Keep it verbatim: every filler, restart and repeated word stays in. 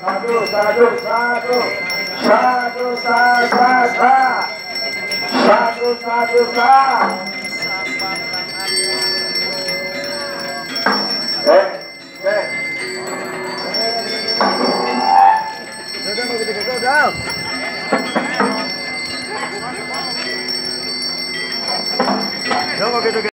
Satu, satu, satu. Satu, satu, satu. Satu, satu, satu. Eh, eh. Udah, udah, udah, udah. Udah, udah, udah.